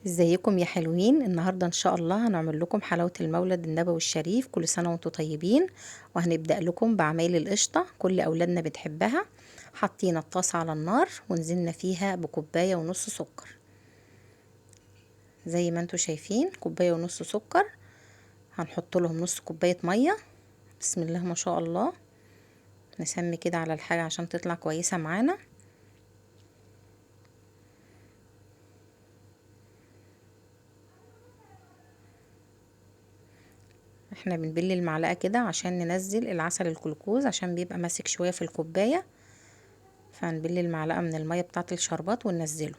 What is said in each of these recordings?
ازيكم يا حلوين؟ النهارده ان شاء الله هنعمل لكم حلاوة المولد النبوي الشريف. كل سنة وانتم طيبين. وهنبدأ لكم بعمايل القشطة، كل اولادنا بتحبها. حطينا الطاسة على النار ونزلنا فيها بكوباية ونص سكر، زي ما انتم شايفين كوباية ونص سكر. هنحط لهم نص كوباية مية. بسم الله ما شاء الله. نسمي كده على الحاجة عشان تطلع كويسة معانا. احنا بنبل المعلقة كده عشان ننزل العسل الجلوكوز، عشان بيبقى ماسك شوية في الكوباية، فهنبل المعلقة من المية بتاعة الشربات وننزله.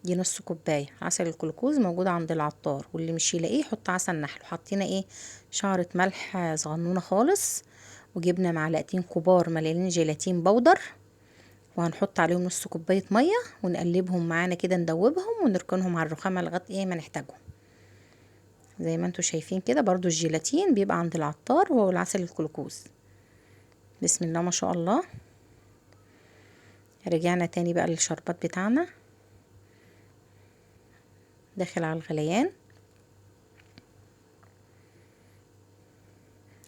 دي نص كوباية عسل الجلوكوز موجود عند العطار، واللي مش يلاقيه يحط عسل نحل. حطينا ايه شعرة ملح صغنونة خالص، وجبنا معلقتين كبار مليانين جيلاتين بودر، وهنحط عليهم نص كوباية مية ونقلبهم معانا كده، ندوبهم ونركنهم على الرخامة لغاية ايه ما نحتاجهم. زي ما انتوا شايفين كده برضو الجيلاتين بيبقى عند العطار، وهو العسل الجلوكوز. بسم الله ما شاء الله. رجعنا تاني بقى للشربات بتاعنا، داخل على الغليان.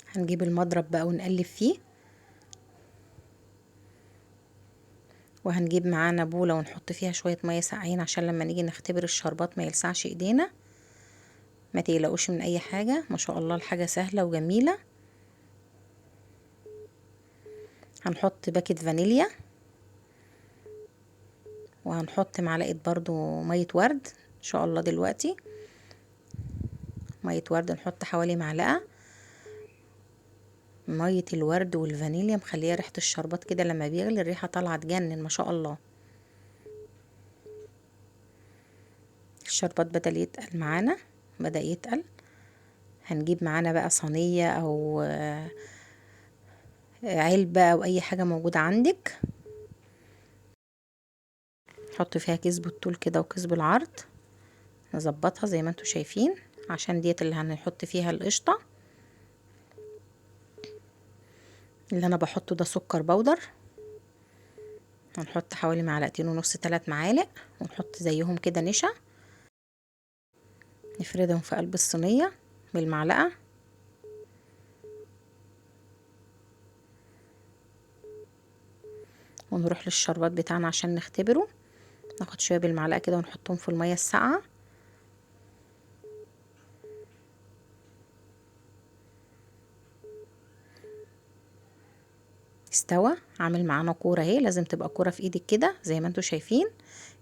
هنجيب المضرب بقى ونقلب فيه، وهنجيب معانا بولة ونحط فيها شوية مية ساقعين عشان لما نيجي نختبر الشربات ما يلسعش ايدينا. ما تقلقوش من اي حاجة، ما شاء الله الحاجة سهلة وجميلة. هنحط باكت فانيليا، وهنحط معلقة برضو مية ورد ان شاء الله. دلوقتي مية ورد نحط حوالي معلقة. مية الورد والفانيليا مخليه ريحة الشربات كده لما بيغلي الريحة طالعة تجنن ما شاء الله. الشربات بدأ يتقل معانا، بدأ يتقل. هنجيب معانا بقى صينية او علبة او اي حاجة موجودة عندك، نحط فيها كيس بالطول كده وكيس بالعرض، نظبطها زي ما انتوا شايفين عشان ديت اللي هنحط فيها القشطة. اللي انا بحطه ده سكر بودر، هنحط حوالي معلقتين ونص 3 معالق، ونحط زيهم كده نشا. نفردهم في قلب الصينية بالمعلقة. ونروح للشربات بتاعنا عشان نختبره. ناخد شوية بالمعلقة كده ونحطهم في المية الساقعة. استوى، عامل معانا كورة اهي، لازم تبقى كورة في ايدك كده زي ما انتوا شايفين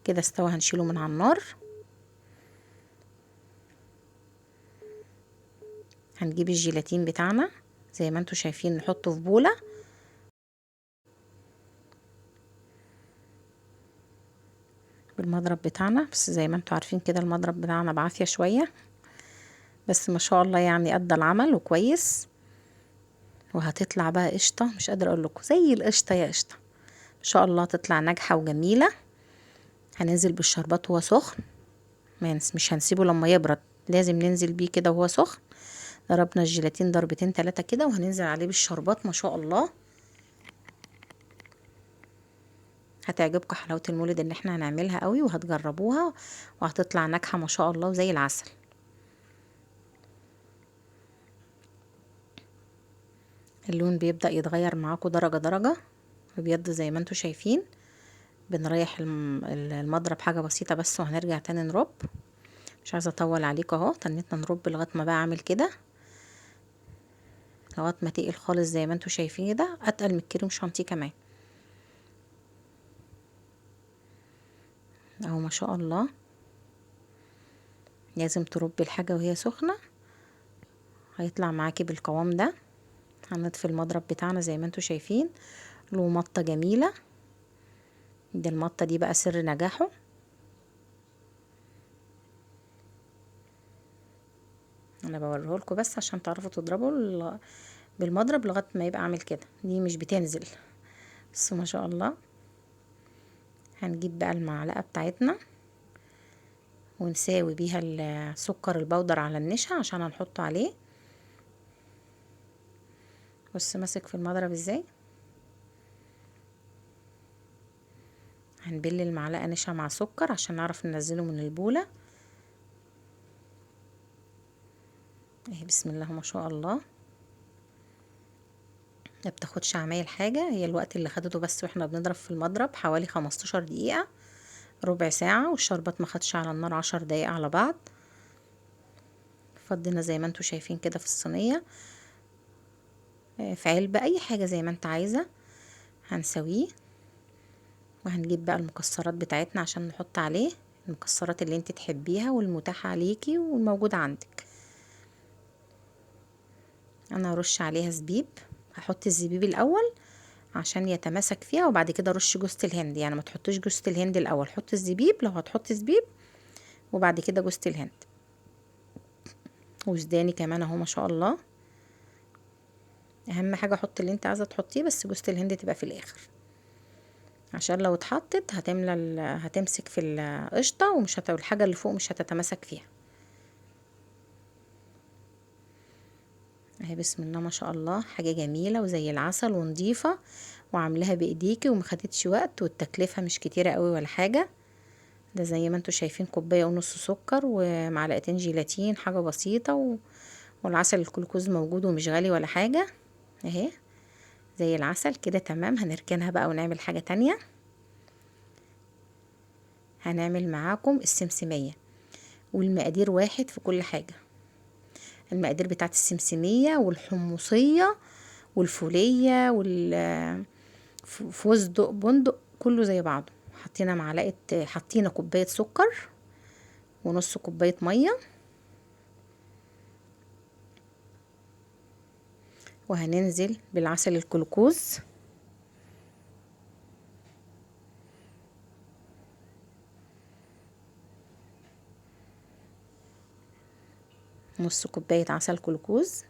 كده. استوى، هنشيله من على النار. هنجيب الجيلاتين بتاعنا زي ما انتوا شايفين، نحطه في بولة. بالمضرب بتاعنا، بس زي ما انتوا عارفين كده المضرب بتاعنا بعافية شوية، بس ما شاء الله يعني ادى العمل وكويس. وهتطلع بقى قشطة، مش قادرة اقول لكم، زي القشطة يا قشطة ان شاء الله تطلع ناجحة وجميلة. هننزل بالشربات وهو سخن، مش هنسيبه لما يبرد، لازم ننزل بيه كده وهو سخن. ضربنا الجيلاتين ضربتين 3 كده، وهننزل عليه بالشربات ما شاء الله. هتعجبكم حلاوة المولد اللي احنا هنعملها قوي، وهتجربوها وهتطلع ناجحة ما شاء الله وزي العسل. اللون بيبدأ يتغير معاكم درجة درجة، ابيض زي ما انتوا شايفين. بنريح المضرب حاجة بسيطة بس، وهنرجع تاني نرب. مش عايزة اطول عليكم اهو، تنيتنا نرب لغاية ما بقى عامل كده، لغاية ما تقل خالص زي ما انتوا شايفين كده، اتقل من الكريم شانتيه كمان اهو ما شاء الله. لازم تربي الحاجة وهي سخنة، هيطلع معاكي بالقوام ده. هنطفي المضرب بتاعنا زي ما انتوا شايفين، له مطة جميلة. دي المطة دي بقى سر نجاحه. انا بوريهولكوا بس عشان تعرفوا تضربوا بالمضرب لغاية ما يبقى عامل كده، دي مش بتنزل بس ما شاء الله. هنجيب بقى المعلقة بتاعتنا ونساوي بيها السكر البودر على النشا عشان هنحطه عليه. بص ماسك في المضرب ازاي. هنبل المعلقة نشا مع سكر عشان نعرف ننزله من البولة. اهي بسم الله ما شاء الله، ما بتاخدش عمايل حاجة، هي الوقت اللي خدته بس واحنا بنضرب في المضرب حوالي 15 دقيقة، ربع ساعة، والشربات ما خدش على النار 10 دقايق على بعض. فضينا زي ما انتوا شايفين كده في الصينية، في علبة، اي حاجة زي ما انت عايزة هنسويه. وهنجيب بقى المكسرات بتاعتنا عشان نحط عليه المكسرات اللي انت تحبيها والمتاحة عليكي والموجودة عندك. انا هرش عليها زبيب، هحط الزبيب الاول عشان يتماسك فيها، وبعد كده رش جوزة الهند. يعني ما تحطوش جوزة الهند الاول، حط الزبيب لو هتحطي زبيب، وبعد كده جوزة الهند. وزداني كمان اهو ما شاء الله. اهم حاجة حط اللي انت عايزة تحطيه، بس جوزة الهند تبقى في الاخر، عشان لو اتحطت هتملى هتمسك في القشطة، ومش الحاجة اللي فوق مش هتتماسك فيها. اهي بسم الله ما شاء الله، حاجة جميلة وزي العسل ونظيفة، وعاملاها بايديكي وما خدتش وقت، والتكلفة مش كتيرة قوي ولا حاجة. ده زي ما انتوا شايفين كوباية ونص سكر ومعلقتين جيلاتين، حاجة بسيطة، والعسل الجلوكوز موجود ومش غالي ولا حاجة. اهي زي العسل كده تمام. هنركنها بقى ونعمل حاجة تانية. هنعمل معاكم السمسمية، والمقادير واحد في كل حاجة. المقادير بتاعت السمسمية والحمصية والفولية والفستق بندق كله زي بعضه. حطينا معلقة، حطينا كوباية سكر ونص كوباية مية، وهننزل بالعسل الجلوكوز. نص كوباية عسل جلوكوز،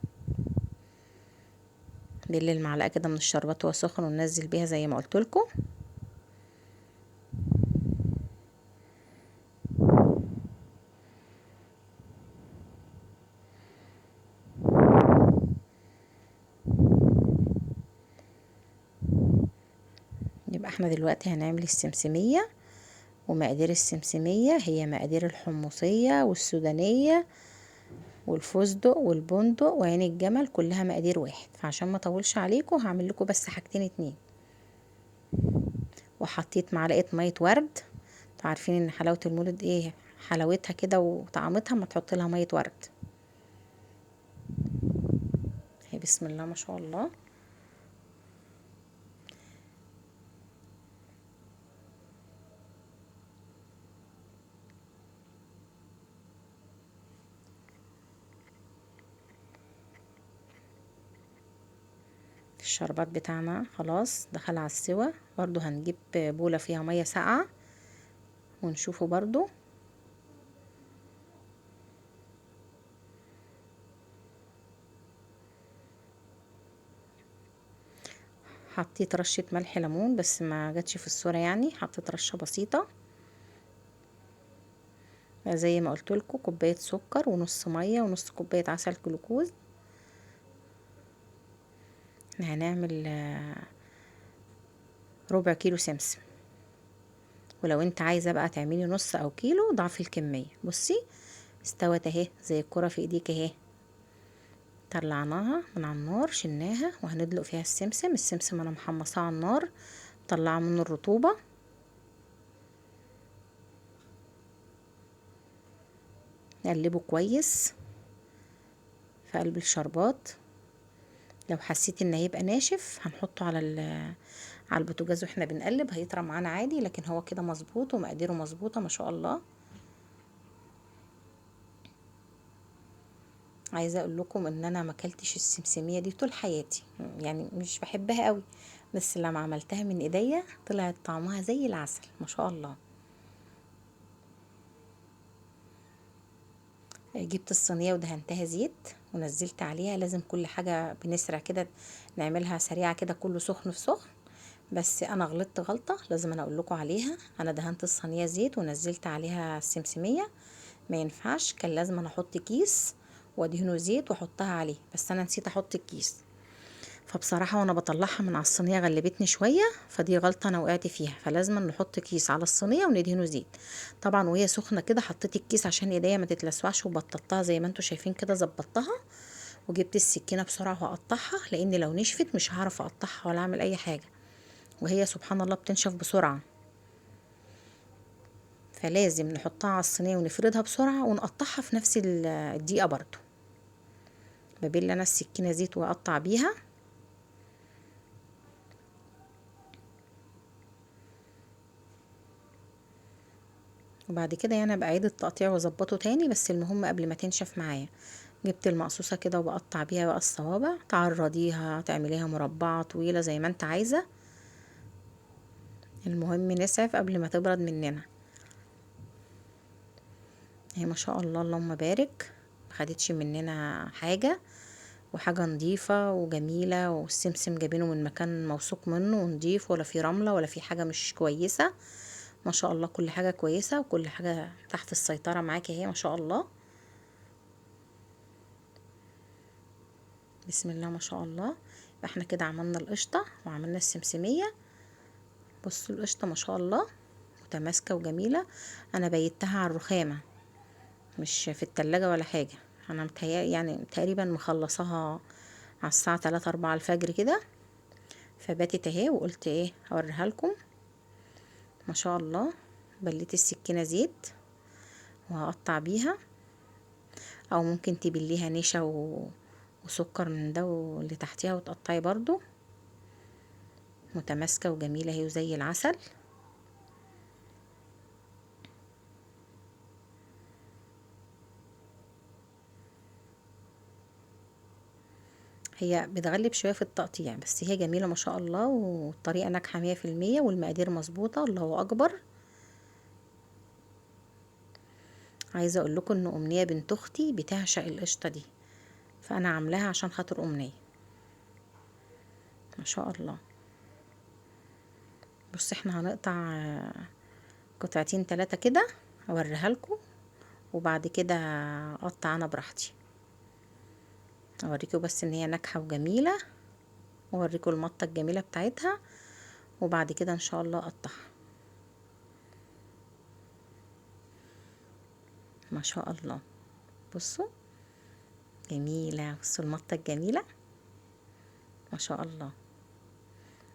بل المعلقة كده من الشربات وهو سخن، وننزل بيها زي ما قلت لكم. يبقى احنا دلوقتي هنعمل السمسمية، ومقادير السمسمية هي مقادير الحمصية والسودانية والفستق والبندق وعين الجمل، كلها مقادير واحد. فعشان ما اطولش عليكم هعمل لكم بس حاجتين اتنين. وحطيت معلقة مية ورد، انتوا عارفين ان حلاوة المولد ايه حلاوتها كده وطعمتها ما تحط لها مية ورد. اهي بسم الله ما شاء الله. الشربات بتاعنا خلاص دخل على السوا. برضو هنجيب بولة فيها مية ساقعة ونشوفه برضو. حطيت رشة ملح ليمون بس ما جاتش في الصورة، يعني حطيت رشة بسيطة زي ما قلت لكم. كوباية سكر ونص مية ونص كوباية عسل جلوكوز. احنا هنعمل ربع كيلو سمسم، ولو انت عايزة بقى تعملي نص او كيلو ضعفي الكمية. بصي استوت اهي زي الكرة في ايديك اهي. طلعناها من على النار، شلناها، وهندلق فيها السمسم. السمسم انا محمصاه على النار، مطلعه منه الرطوبة. نقلبه كويس في قلب الشربات. لو حسيتي ان هيبقى ناشف هنحطه على على البوتاجاز واحنا بنقلب، هيطرى معانا عادي، لكن هو كده مظبوط ومقاديره مظبوطة ما شاء الله. عايزه اقول لكم ان انا ما اكلتش السمسميه دي طول حياتي، يعني مش بحبها قوي، بس لما عملتها من ايديا طلعت طعمها زي العسل ما شاء الله. جبت الصينية ودهنتها زيت ونزلت عليها. لازم كل حاجة بنسرع كده نعملها سريعة كده، كله سخن في سخن. بس انا غلطت غلطه لازم انا اقول لكم عليها. انا دهنت الصينية زيت ونزلت عليها السمسميه، ما ينفعش، كان لازم انا احط كيس وادهنه زيت واحطها عليه، بس انا نسيت احط الكيس. فبصراحة وانا بطلعها من على الصينية غلبتني شوية، فدي غلطة انا وقعت فيها، فلازم نحط كيس على الصينية وندهنه زيت. طبعا وهي سخنة كده حطيت الكيس عشان ايديا ما تتلسوعش، وبططتها زي ما انتوا شايفين كده، ظبطتها وجبت السكينة بسرعة وهقطعها، لان لو نشفت مش هعرف اقطعها ولا اعمل اي حاجة، وهي سبحان الله بتنشف بسرعة، فلازم نحطها على الصينية ونفردها بسرعة ونقطعها في نفس الدقيقة. برضو ببل انا السكينة زيت واقطع بيها. وبعد كده يعني ابقى اعيد التقطيع واظبطه تاني، بس المهم قبل ما تنشف معايا. جبت المقصوصة كده وبقطع بيها بقى الصوابع، تعرضيها تعمليها مربعة طويلة زي ما انت عايزة، المهم نسعف قبل ما تبرد مننا. هي ما شاء الله اللهم بارك، ما خدتش مننا حاجة، وحاجة نظيفة وجميلة، والسمسم جايبينه من مكان موثوق منه ونضيف، ولا في رملة ولا في حاجة مش كويسة، ما شاء الله كل حاجة كويسة وكل حاجة تحت السيطرة معاكي اهي ما شاء الله، بسم الله ما شاء الله. يبقى احنا كده عملنا القشطة وعملنا السمسمية. بصوا القشطة ما شاء الله متماسكة وجميلة، انا بيتها على الرخامة مش في التلاجة ولا حاجة، انا متهيألي تقريبا مخلصاها على الساعة 3 4 الفجر كده، فباتت اهي وقلت ايه اوريها لكم. ما شاء الله بليت السكينة زيت وهقطع بيها، او ممكن تبليها نشا وسكر من ده واللي تحتيها وتقطعي برضو. متماسكة وجميلة اهي وزي العسل. هي بتغلب شوية في التقطيع بس هي جميلة ما شاء الله، والطريقة ناجحة مية في المية، والمقادير مظبوطة، الله أكبر. عايزة أقول لكم إن أمنية بنت أختي بتعشق القشطة دي، فأنا عاملاها عشان خاطر أمنية ما شاء الله. بص احنا هنقطع قطعتين 3 كده أوريها لكم، وبعد كده أقطع أنا براحتي، اوريكم بس ان هي ناجحه وجميله، واوريكم المطه الجميله بتاعتها، وبعد كده ان شاء الله اقطعها ما شاء الله. بصوا جميله، بصوا المطه الجميله ما شاء الله،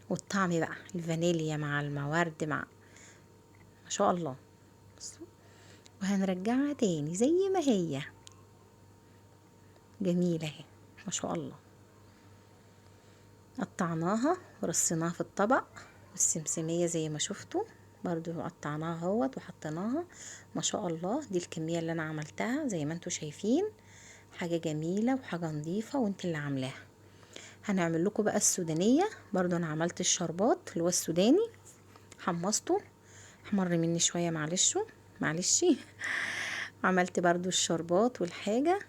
والطعم بقى الفانيليا مع الموارد مع ما شاء الله. بصوا وهنرجعها تاني زي ما هي جميلة اهي ما شاء الله. قطعناها ورصيناها في الطبق، والسمسمية زي ما شفتوا برضو قطعناها اهوت وحطيناها ما شاء الله. دي الكمية اللي انا عملتها زي ما انتوا شايفين، حاجة جميلة وحاجة نظيفة وانت اللي عاملاها. هنعمل لكم بقى السودانية برضو، انا عملت الشربات اللي هو السوداني، حمصته احمر مني شوية معلش معلش عملت برضو الشربات والحاجة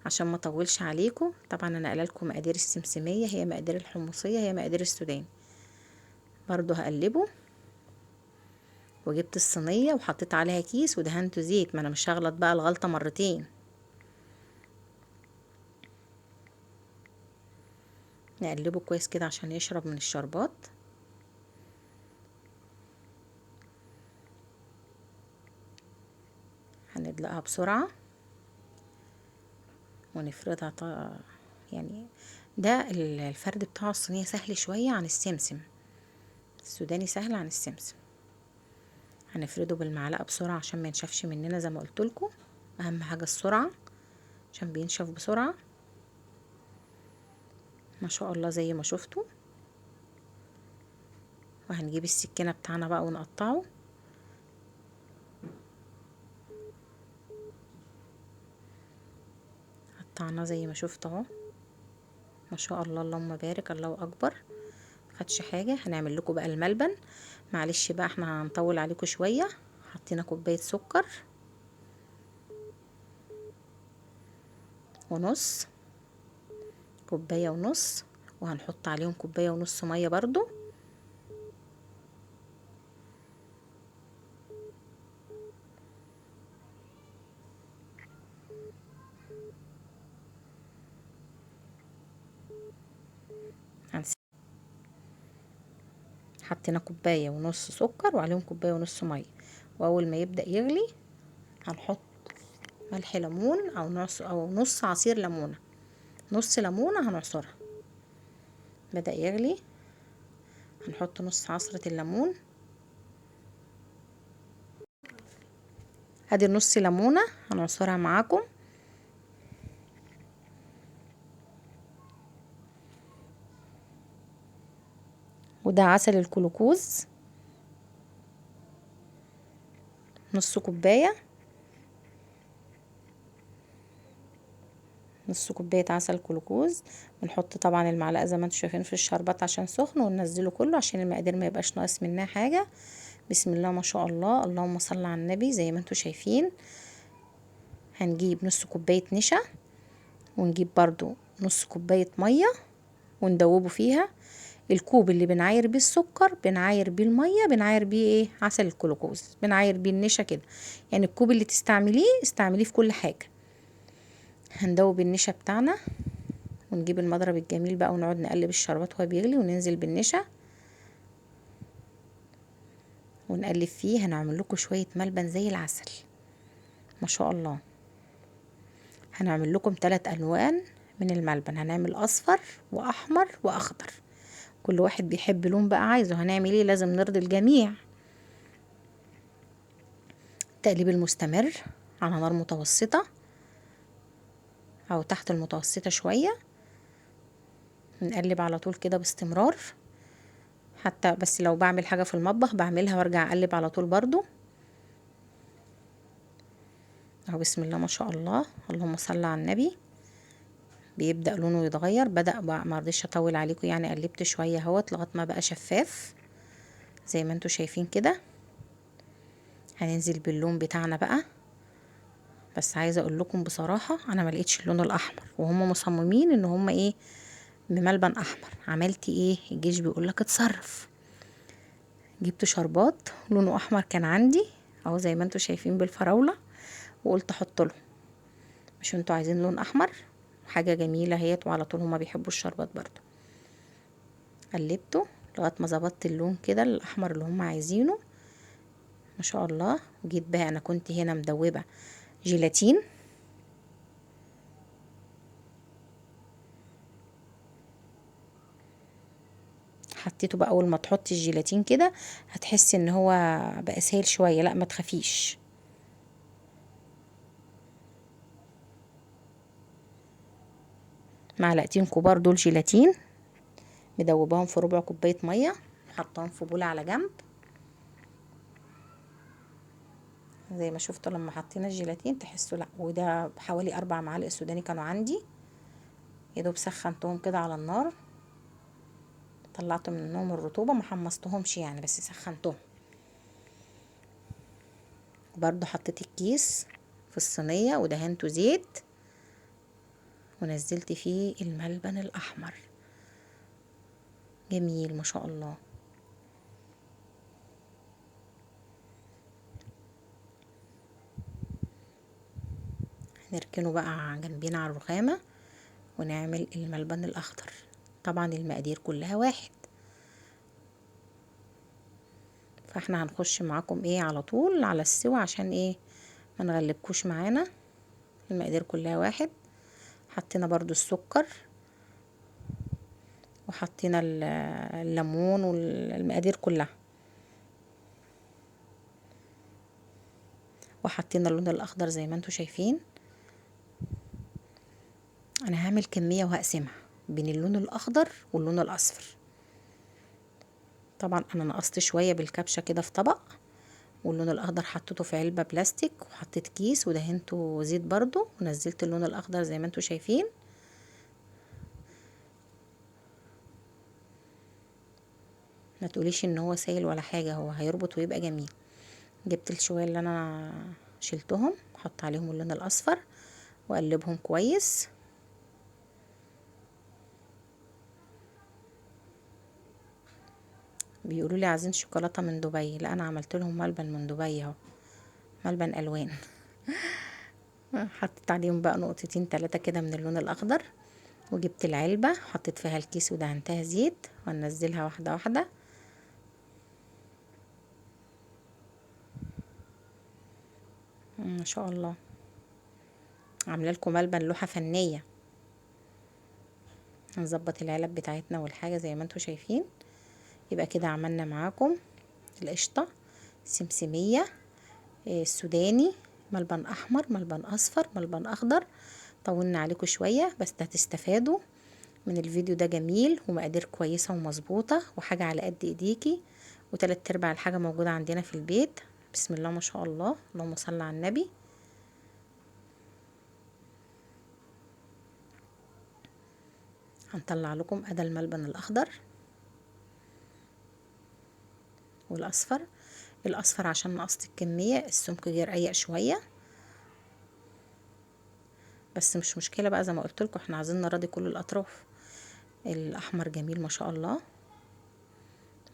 عشان ما اطولش عليكم. طبعا انا قايله لكم مقادير السمسميه هي مقادير الحمصيه هي مقادير السوداني. برضو هقلبه، وجبت الصينيه وحطيت عليها كيس ودهنته زيت، ما انا مش هغلط بقى الغلطه مرتين. نقلبه كويس كده عشان يشرب من الشربات. هندلقها بسرعه ونفردها يعني ده الفرد بتاع الصينية سهل شوية عن السمسم، السوداني سهل عن السمسم. هنفرده بالمعلقة بسرعة عشان ما ينشفش مننا زي ما قلت لكم، اهم حاجة السرعة عشان بينشف بسرعة ما شاء الله زي ما شفتوا. وهنجيب السكينة بتاعنا بقى ونقطعه. قطعناه زي ما شفت اهو ما شاء الله اللهم بارك الله اكبر، ما خدش حاجه. هنعمل لكم بقى الملبن، معلش بقى احنا هنطول عليكم شويه. حطينا كوبايه سكر ونص، كوبايه ونص، وهنحط عليهم كوبايه ونص ميه برضو. حطينا كوباية ونص سكر وعليهم كوباية ونص مية، واول ما يبدأ يغلي هنحط ملح ليمون او نص عصير ليمونة، نص ليمونة هنعصرها. بدأ يغلي، هنحط نص عصرة الليمون. ادي نص ليمونة هنعصرها معاكم. وده عسل الكلوكوز نص كوباية، نص كوباية عسل كلوكوز. بنحط طبعا المعلقة زي ما انتم شايفين في الشربات عشان سخن، وننزله كله عشان المقادير ما يبقاش ناقص منها حاجة. بسم الله ما شاء الله، اللهم صل على النبي. زي ما انتم شايفين هنجيب نص كوباية نشا، ونجيب برضو نص كوباية مية وندوبه فيها. الكوب اللي بنعاير بيه السكر بنعاير بيه المية، بنعاير بيه ايه؟ عسل الكلوكوز، بنعاير بيه النشا كده. يعني الكوب اللي تستعمليه استعمليه في كل حاجة. هندوب النشا بتاعنا، ونجيب المضرب الجميل بقى ونقعد نقلب الشربات وهو بيغلي، وننزل بالنشا ونقلب فيه. هنعمل لكم شوية ملبن زي العسل ما شاء الله. هنعمل لكم 3 ألوان من الملبن، هنعمل أصفر وأحمر وأخضر، كل واحد بيحب لون بقى عايزه. هنعمل ايه؟ لازم نرضي الجميع. التقليب المستمر على نار متوسطة او تحت المتوسطة شوية، نقلب على طول كده باستمرار. حتى بس لو بعمل حاجة في المطبخ بعملها وارجع اقلب على طول برضو اهو. بسم الله ما شاء الله، اللهم صل على النبي. بيبدأ لونه يتغير، بدأ بقى، ما رضيتش اطول عليكم يعني، قلبت شوية اهوت لغاية ما بقى شفاف زي ما انتوا شايفين كده. هننزل باللون بتاعنا بقى. بس عايزه اقول لكم بصراحة انا ما لقيتش اللون الاحمر، وهم مصممين ان هم ايه بملبن احمر. عملت ايه؟ الجيش بيقول لك اتصرف. جبت شربات لونه احمر كان عندي اهو زي ما انتوا شايفين بالفراوله، وقلت احط له، مش انتوا عايزين لون احمر؟ حاجة جميلة اهيت، وعلى طول هما بيحبوا الشربات برضو. قلبته لغاية ما ظبطت اللون كده الاحمر اللي هما عايزينه ما شاء الله. وجيت بقى انا كنت هنا مدوبه جيلاتين، حطيته بقى. اول ما تحطي الجيلاتين كده هتحسي ان هو بقى سايل شوية، لا ما تخافيش. معلقتين كبار دول جيلاتين مدوباهم في ربع كوباية مية، حطاهم في بوله على جنب زي ما شفتوا لما حطينا الجيلاتين تحسوا. لا وده حوالي 4 معالق سوداني كانوا عندي، يا دوب سخنتهم كده على النار، طلعت منهم الرطوبة، ما حمصتهمش يعني بس سخنتهم. برضو حطيت الكيس في الصينية ودهنته زيت ونزلت فيه الملبن الاحمر، جميل ما شاء الله. نركنه بقى جنبينا على الرخامة ونعمل الملبن الاخضر. طبعا المقادير كلها واحد، فاحنا هنخش معاكم ايه على طول على السوا عشان ايه ما نغلبكوش معانا. المقادير كلها واحد. حطينا برضو السكر وحطينا الليمون والمقادير كلها، وحطينا اللون الاخضر زي ما انتم شايفين. انا هعمل كمية وهقسمها بين اللون الاخضر واللون الاصفر. طبعا انا نقصت شوية بالكبشة كده في طبق، واللون الاخضر حطيته في علبة بلاستيك، وحطيت كيس ودهنته زيت برضو، ونزلت اللون الاخضر زي ما انتم شايفين. ما تقوليش ان هو سايل ولا حاجة، هو هيربط ويبقى جميل. جبت الشوية اللي انا شلتهم، حط عليهم اللون الاصفر واقلبهم كويس. بيقولوا لي عايزين شوكولاتة من دبي، لا انا عملت لهم ملبن من دبي اهو، ملبن الوان. حطيت عليهم بقى نقطتين 3 كده من اللون الاخضر. وجبت العلبة حطيت فيها الكيس ودهنتها زيت، وهنزلها واحدة واحدة. ما شاء الله عامله لكم ملبن لوحة فنية. هنظبط العلب بتاعتنا والحاجة زي ما انتم شايفين. يبقى كده عملنا معاكم القشطه، السمسميه، السوداني، ملبن احمر، ملبن اصفر، ملبن اخضر. طولنا عليكم شوية بس هتستفادوا من الفيديو ده، جميل ومقادير كويسة ومظبوطه وحاجه على قد ايديكي، وتلات ارباع الحاجة موجودة عندنا في البيت. بسم الله ما شاء الله، اللهم صل على النبي. هنطلع لكم ادى الملبن الاخضر والاصفر. الاصفر عشان نقصت الكمية، السمك جه رقيق شوية بس مش مشكلة بقى، زي ما قلت لكم احنا عايزين نراضي كل الاطراف. الاحمر جميل ما شاء الله،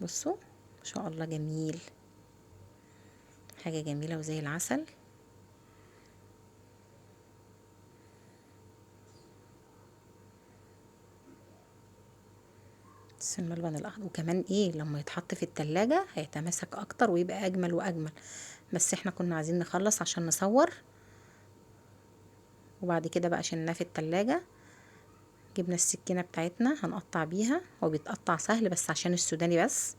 بصوا ما شاء الله جميل، حاجة جميلة وزي العسل. بس الملبن الاخضر، وكمان ايه لما يتحط في التلاجة هيتماسك اكتر ويبقى اجمل واجمل. بس احنا كنا عايزين نخلص عشان نصور، وبعد كده بقى شلناه في التلاجة. جبنا السكينة بتاعتنا هنقطع بيها، هو بيتقطع سهل بس عشان السوداني بس.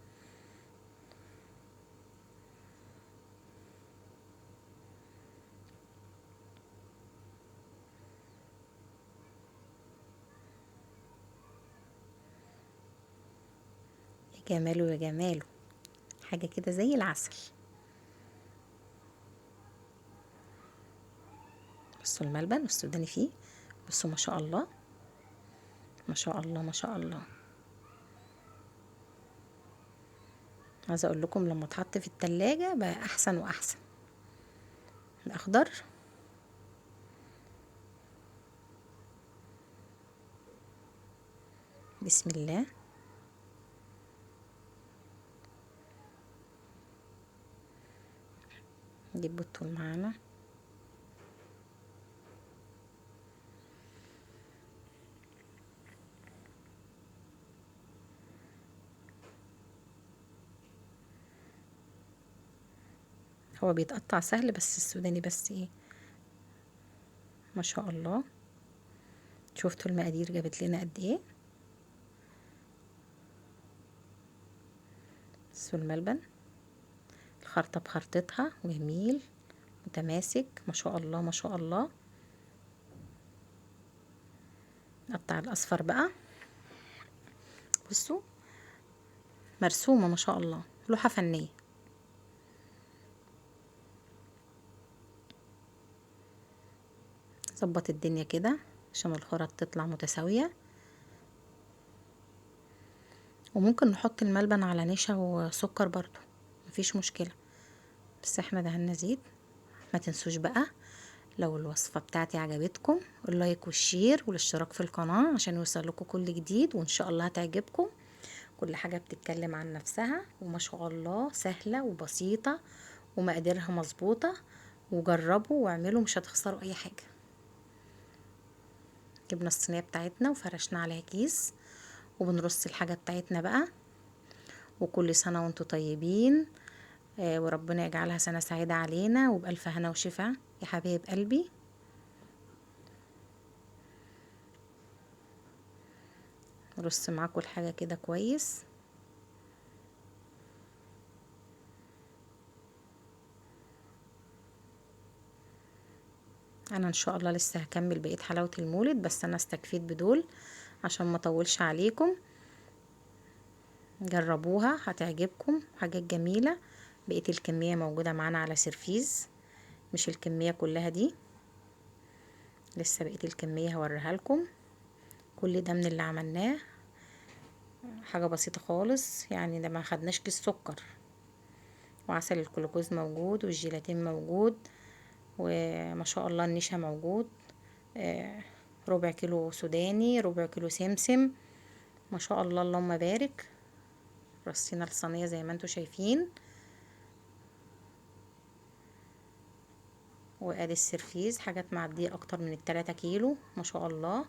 يا جماله يا جماله، حاجة كده زي العسل. بصوا الملبن والسوداني فيه، بصوا ما شاء الله ما شاء الله ما شاء الله. عايزه اقول لكم لما اتحط في التلاجة بقى احسن واحسن. الاخضر بسم الله. نجيب الطول معانا. هو بيتقطع سهل بس السوداني بس ايه ما شاء الله. شفتوا المقادير جابت لنا قد ايه. بصوا الملبن الخرطة بخرطتها، جميل متماسك ما شاء الله ما شاء الله. نقطع الاصفر بقى، بصوا مرسومة ما شاء الله، لوحة فنية. ظبط الدنيا كده عشان الخرط تطلع متساوية. وممكن نحط الملبن على نشا وسكر برضو مفيش مشكلة، بس احنا دهنا زيت. ما تنسوش بقى لو الوصفة بتاعتي عجبتكم ال like وال share والاشتراك في القناة عشان يوصل لكم كل جديد، وان شاء الله هتعجبكم. كل حاجة بتتكلم عن نفسها وما شاء الله سهلة وبسيطة ومقاديرها مظبوطة، وجربوا واعملوا مش هتخسروا اي حاجة. جبنا الصينية بتاعتنا وفرشنا عليها كيس، وبنرص الحاجة بتاعتنا بقى. وكل سنة وانتوا طيبين، وربنا يجعلها سنة سعيدة علينا وبألف هنا وشفا يا حبايب قلبي. رص معاكم الحاجة كده كويس. انا ان شاء الله لسه هكمل بقية حلاوة المولد، بس انا استكفيت بدول عشان ما اطولش عليكم. جربوها هتعجبكم، حاجات جميلة. بقية الكمية موجودة معانا على سيرفيز، مش الكمية كلها دي، لسه بقية الكمية هوريها لكم. كل ده من اللي عملناه، حاجة بسيطة خالص يعني، ده ما خدناش كيس سكر، وعسل الجلوكوز موجود، والجيلاتين موجود، وما شاء الله النشا موجود، ربع كيلو سوداني، ربع كيلو سمسم، ما شاء الله اللهم بارك. رصينا الصينية زي ما انتم شايفين، وادي السرفيز حاجات معدية اكتر من 3 كيلو ما شاء الله.